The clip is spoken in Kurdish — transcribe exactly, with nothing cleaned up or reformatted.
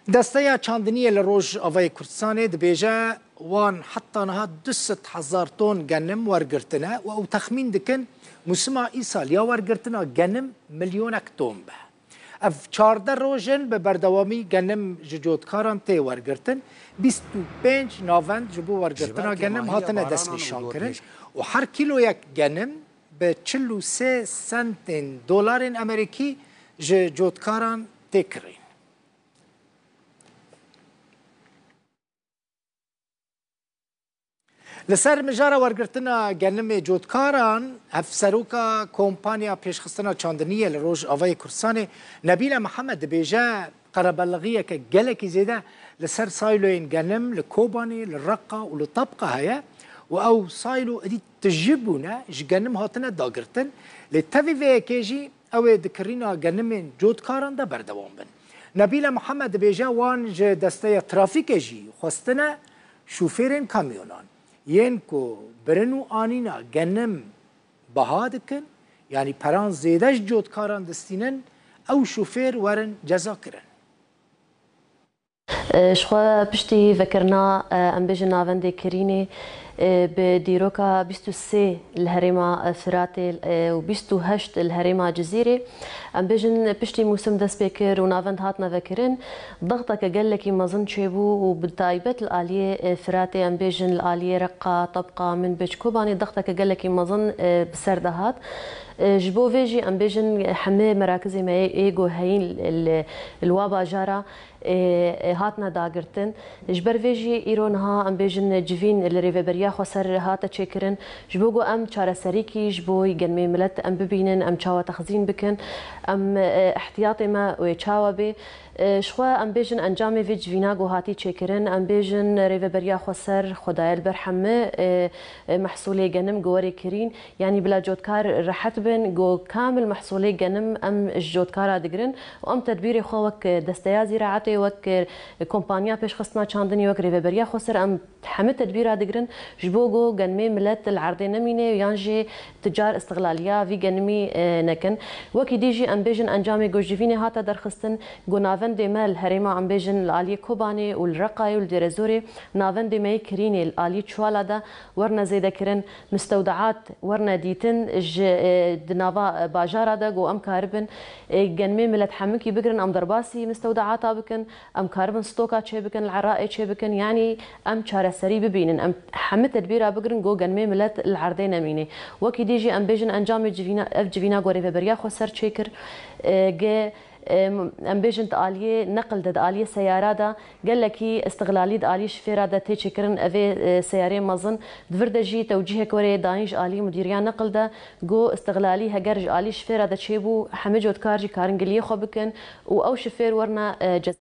Desteya Çandiniyê li Rojavayê Kurdistanê dibêje, wan heta niha du sed hezar ton genim wergirtine û ew texmîn dikin, musima îsal ya wergirtina genim milyonek ton be. Ev çardeh roj in bi berdewamî genim ji cotkaran tê wergirtin. Bîst û pênc navend ji bo wergirtina genim hatine destnîşankirin û her kîloyek genim bi çil û sê sentên dolarên Amerîkî ji cotkaran tê kirîn. Li ser mijara wergirtina genimê cotkaran, hevseroka Kompanya Pêşxistina Çandiniyê li Rojavayê Kurdistanê, Nebîle Mihemed dibêje, qerebelixiyeke gelekî zêde li ser sayloyên genim li Kobanê, li Reqa û li Tebqa heye û ew saylo êdî tije bûne, ji genim hatine dagirtin. Lê tevî vê yekê jî ew ê di kirîna genimên cotkaran de berdewam bin. Nebîle Mihemed dibêje, wan ji desteya trafîkê jî xwestine şofêrên kamyonan, yên ku birin û anîna genim biha dikin, yanî peran zêde ji cotkaran distînin, ew şofêr werin cezakirin. E, Ji xwe piştî vekirina, e, em bêjin navendê kirînê, e, bi dîroka bîst û sê li herêma, e, Firatê, e, û bîst û heşt li herêma Cizîrê, em bêjin piştî mûsim dest pê kir û navend hatine vekirin, dexteke gelekî mezin çêbû û bi taybet li aliyê, e, Firatê, em bêjin li aliyê Reqa, Tebqa, Minbic, Kobanê dexteke gelekî mezin, e, bi ser de hat. E, Ji bo vê jî em bêjin hemê merakizê me yê ê ku heyîn li, li wa bajara, ê, ê, hatine dagirtin. Ji ber vê jî îro niha em bêjin civîn li Rêveberiya Xweser hate çêkirin. Ji bo ku em çareserîkî ji bo genmê milet em bibînin, em çawa texzîn bikin, em, e, ihtiyatê me wê çawa bê. E, Ji xwe em bêjin encamê vê civîna ku hatî çêkirin, em bêjin Rêveberiya Xweser xwe daye li ber hemû, e, e, mehsulê genim ku werê kirîn. Yanî bila cotkar rehet bin, ku kamil mehsulê genim em ji cotkara digirin û em tedbîrê xwe wek Desteya Zîraetê, wek Kompanya Pêşxistina Çandinî, wek Rêveberiya Xweser em hemî tedbîra digirin ji bo ku genimê milet li erdê nemîne yan jî ticar îstixlaliya vî genimî, e, nekin. Wekî dî jî em bêjin encamê ku ji civînê hate derxistin, ku navendê me li herêma em bêjin li aliyê Kobanê û li Reqayê û li Dêrezorê navendê me yê kirînê li aliyê Çuwala de werine zêdekirin, mistewdeat werine dîtin ji, e, di nava, e, bajara de ku em karibin, e, genmê milet hemikî bigirin, em derbasî mistewdeata bikin, em karibin stoka çêbikin, li Iraqê çêbikin, yanî em çareserî bibînin, em hemî tedbîra bigirin ku genmê milet li erdê nemîne. Wekî dî jî em bêjin encamê civîna, ev civîna ku Rêveberiya Xweser çêkir, e, gi Em, em bêjin di aliyê neqil de, di aliyê seyara de gelekî îstixlalî di aliyê şifêra de tê çêkirin. Evê, e, seyarê mezin di vir de jî tewcîhek were dayîn ji aliyê mudîriya neqil de, ku îstixlalî heger ji aliyê şifêra de çêbû, hemî cotkar jî karin giliyê xwe bikin û ew şifêr werine, e, ceza.